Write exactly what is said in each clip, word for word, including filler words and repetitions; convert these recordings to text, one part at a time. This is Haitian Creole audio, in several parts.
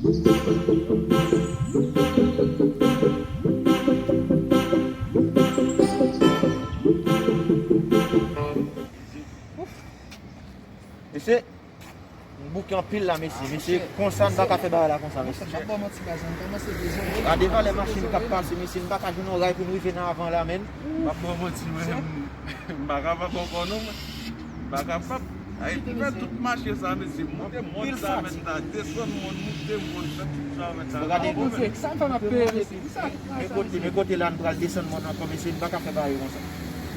Mesye, m bouke anpil la, mesye. Mesye, konsa, n pa ka fè bagay la konsa, mesye. M ap ba w manti, baz, m kòmanse dezole. Gade valè machin k ap pase, mesye, n pa ka jwenn yon ray pou n rive nan avan la, menn. M ap ba w manti, mwen, m pa kapab ankò, non, mwen. M pa kapab. Ay, fè tout mache sa, mesye. Monte mòn sa, menn, la. Desann mòn, monte mòn, fè tout sa, menn, la. Gade, sa m fè m ap peye, mesye. Men kote, men kote la n pral desann mòn ankò, mesye, n pa ka fè bagay konsa.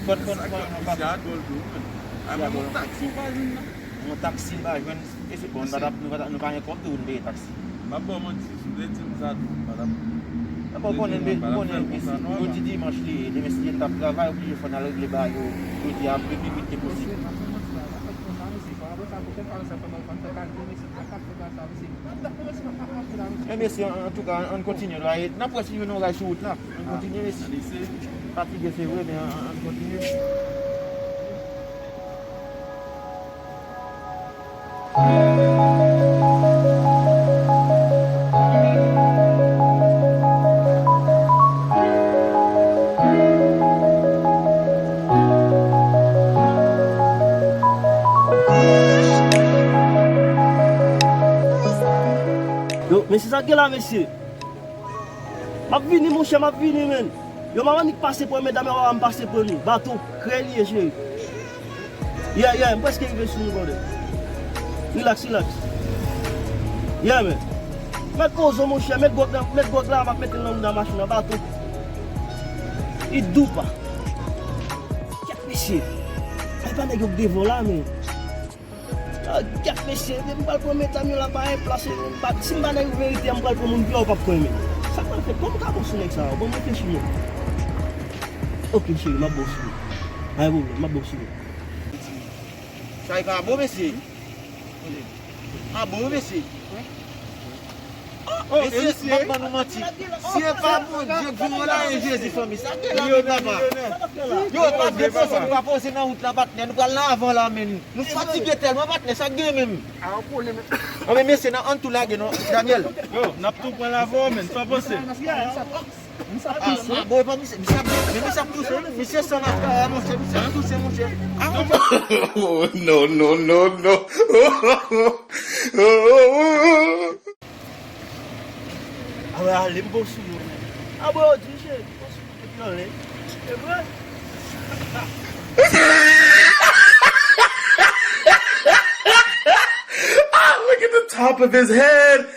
Fò n, fò n, fò n, fò n pa. Misye a dwòl tou, men. A, menm yon taksi ou pa jwenn nan. Yon taksi n pa jwenn, mesye, bon, nou pa t ap, nou pa t ap, nou pa gen kòb tou pou n peye taksi. M ap ba w manti, si w te di m sa tou, m pa t ap. Bon, konnen, konnen, mesye, jodi dimanch li ye, demen si Dye n t ap travay, oblije fò n al regle bagay yo, jodi a, pi vit ke posib. Men mesye, an, antouka, ann kontinye la. E n ap wè si jwenn yon ray sou wout la. Ann kontinye, mesye. Fatige, se vre, men ann, ann kontinye. Yo, mesye, sa k gen la, mesye? M ap vini, monchè, m ap vini, menn. Yo, m ap annik pase pran medam yo, m pase pran nou. Bato, krèy li ye, cheri. Yeah, yeah, m prèske rive sou nou, brother. Relax, relax. Yeah, man. Mèt poze w, monchè, mèt gwòg la, mèt gwòg la, m ap mete l nan mouda machin nan, bato. Li dou pa. Kèt, mesye. Ay, pa nèg yo k devan la, men. Ah, kèt, mesye, m pral pran medam yo la, pa gen plas, m pa, si m pa nan yon verite, m pral pran moun pi a, ou p ap kwè, men. Sa k pral fèt? Kòman m ka bon sou nèg sa yo? Bon, m reflechi, men. Ok, cheri, m ap bon sou ou. Pa gen pwoblèm, m ap bon sou ou. Sa e ka bon, mesye. A bon, mesye. Oh, mesye, m ap ban nou manti. Si e pa Bondye k vin yo la, e Jezi, fanmi, sa gen la, men, papa. Yo, pa depoze, nou pa poze nan wout la, patnè. Nou pral nan avan la, men. Nou fatige tèlman, patnè, sa gen menm. Anben, mesye, nan ann tou lage, non, Daniel. Yo, n ap tou pran lavan, men. Sa w panse? Ah, ah, bon, e pa misye, misye ap, men misye ap touse, wi. Misye san maskara, monchè, misye ap touse, monchè. Ah, monchè. Oh, no, no, no, no. Ah, wè, ale, m bon sou yo. Ah, bon, yo di, cheri, m bon sou yo, epi anlè. E vre? Ah, look at the top of his head.